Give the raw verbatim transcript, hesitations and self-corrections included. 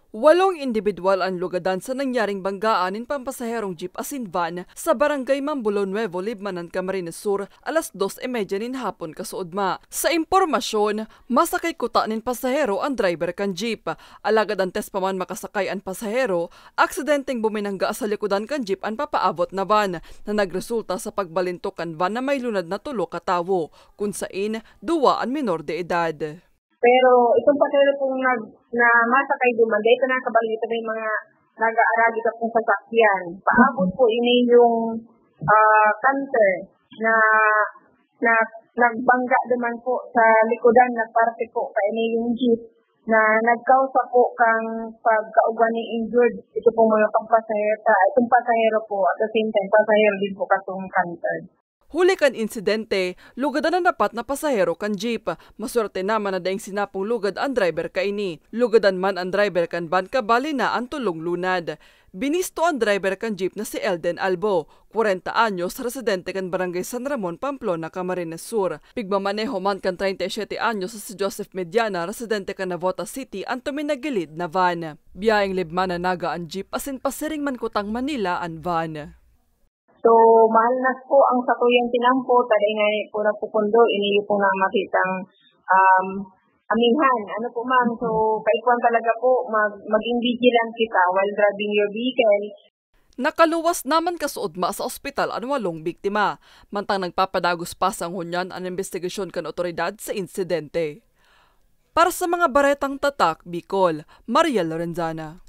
Walong indibidwal an lugadan sa nangyaring banggaan nin pampasaherong jeep asin van sa Barangay Mambolo Nuevo, Libmanan, Camarines Sur, alas dos y media nin hapon kasuodma. Sa impormasyon, masakay kuta nin pasahero an driver kan jeep. Alagad antes pa man makasakay an pasahero, aksidenteng buminangga sa likodan kan jeep an papaabot na van, na nagresulta sa pagbalintok kan van na may lunad na tolo ka tawo, kun sain duwa an menor de edad. Pero itong pasahero pong nag-, na masakay duman, dahil ito nakabalita, may mga nag-aaragi ka pong sasakyan. Paabot po ini yung, ah, canter na, na nagbangga duman po sa likodan na parte po kaini yung jeep na nagkausa po kang pagkaugwa ni injured ito pong mga pagpasahero, itong pasahero po, at the same time, pasahero din po katong canter. Huli kan insidente, lugadan an apat na pasahero kan jeep. Maswerte naman na daing sinapong lugad an driver kaini. Lugadan man an driver kan van, kabali na an tolong lunad. Binisto an driver kan jeep na si Elden Albo, kwarenta anyos, residente kan Barangay San Ramon, Pamplona, Camarines Sur. Pigmamaneho man kan treinta y siete anyos na si Joseph Mediana, residente kan Navotas City, an tuminagilid na van. Biyayeng Libmanan, Naga an jeep asin pasiring man kutang Manila an van. So, mahal na po ang satuyang tinampo, taday nga po nagpupundo, ini po nga makitang, um, amihan. Ano po, ma'am? So, kaikwan talaga po, mag-, maging vigilant kita while driving your vehicle. Nakaluwas naman kasuodma sa ospital an walong biktima. Mantang nagpapadagos pa sa ngunyan an imbestigasyon kan otoridad sa insidente. Para sa mga baretang tatak, Bicol, Maria Lorenzana.